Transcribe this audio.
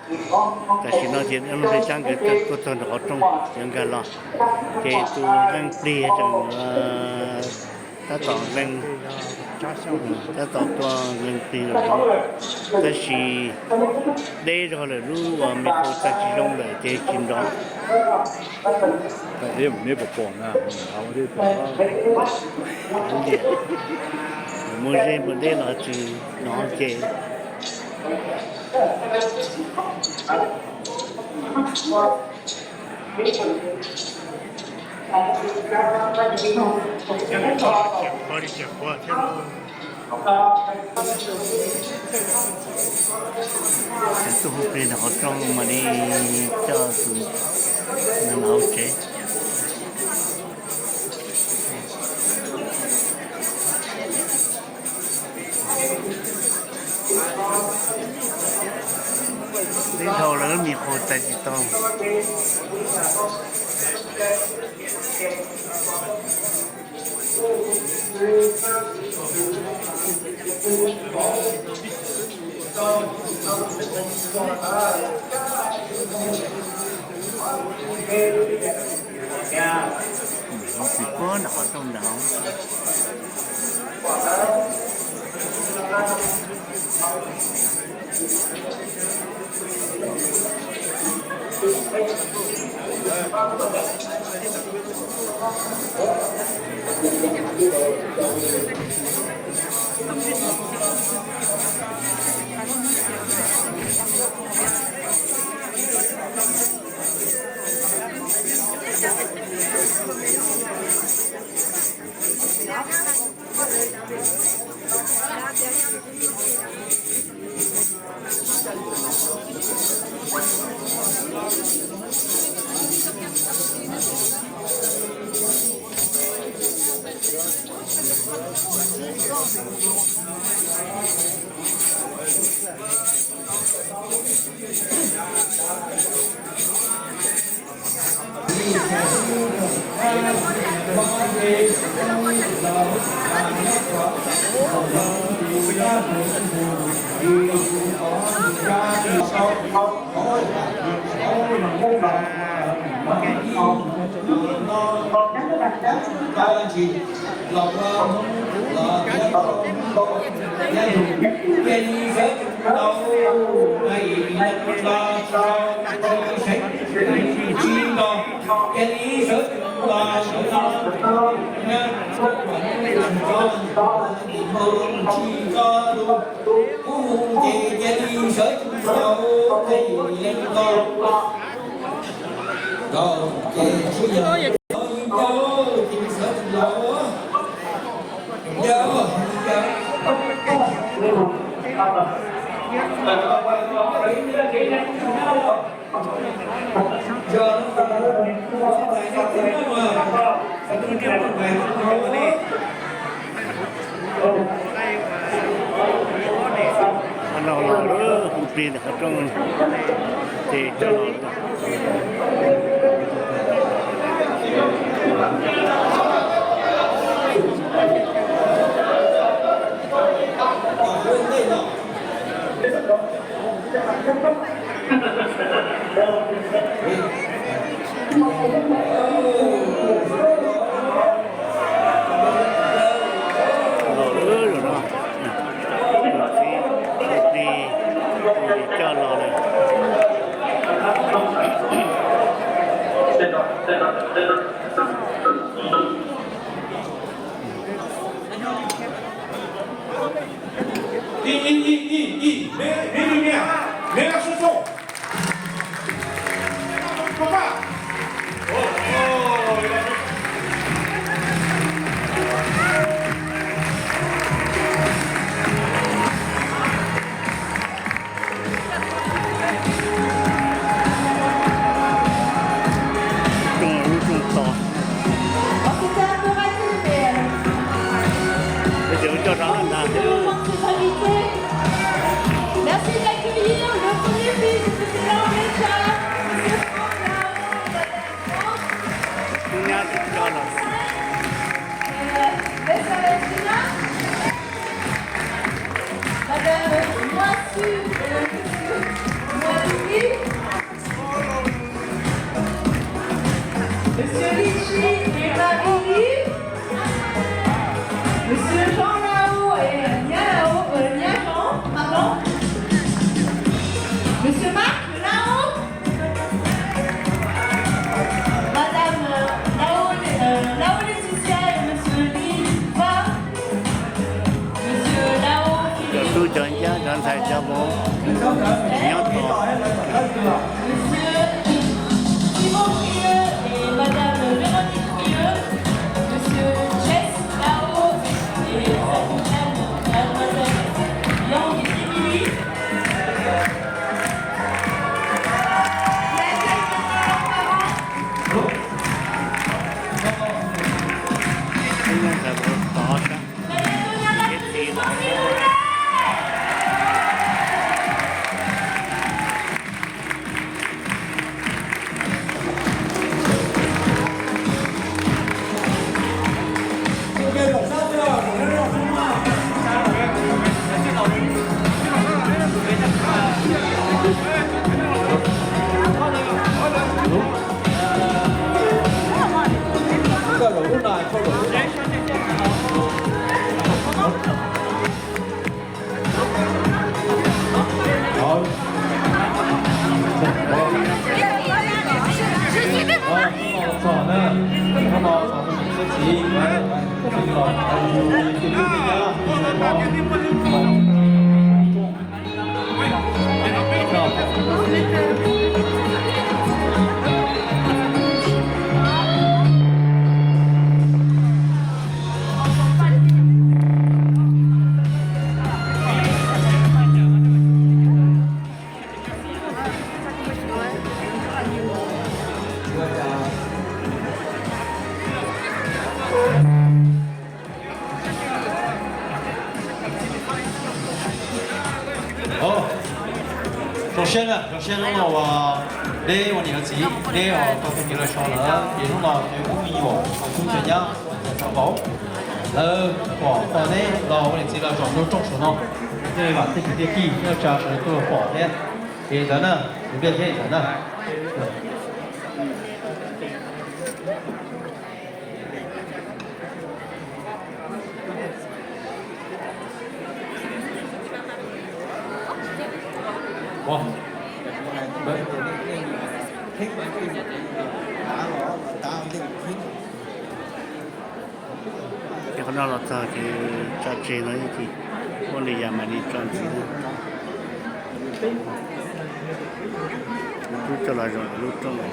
Tam sim no ces Nuj Nplij Tsab nkawd tuaj txog nram qhov rooj yuav nkag los, ces tus nqee plig tseem tab tom nqee, tab tom tuaj nqee plig los, tab sis deb zog lawm, lub uas me qau txaij tsis zoo lawm ces tsis nrov. Mus ze mus deb los tsis nrov ces. Ces tuaj hu plig ntawm qhov rooj mas li coj tus no los hauv tsev. Deb dhau lawm, me qau txaij tsis tau. Tsis puag nram qhov rooj ntawd. Qhov no los lawm, hu plig ntawm qhov rooj ces coj los. Los lawm no, tus txiv tus plig tus coj los lawm. Rooj lub rooj to. Ces coj rov ntag. Merci d'accueillir le premier film Monsieur Marc, là-haut. Madame, euh, là-haut, euh, là-haut, Laetitia et Monsieur Lee Fa. Monsieur là-haut, Philippe. Cov tub cov nyab cov ntxhais cov vauv nyob tod. Monsieur Simon Brieux et Madame Véronique Brieux. Monsieur Jess là-haut et sa compagne, Mademoiselle Yang Emily. Zoo siab na, zoo siab hnub no uas neb ua niam ua txiv neb tau tag kev los so lawm ces hnub no ces kuv me nyuam tub cov nyab cov vauv lawv pom tau neb los ua niam txiv los zaum nruab rooj saum no, thiaj li vam thiab kwv tij tij nyob tsa sawv daws tuaj pom thiab. Ces ntawd na, kuv npiaj thiab ntawd na. Ces qhov no los txog ces tso tseg no ces muaj li yam mam li tso ntxiv. Kuv twb coj los zaum lub rooj.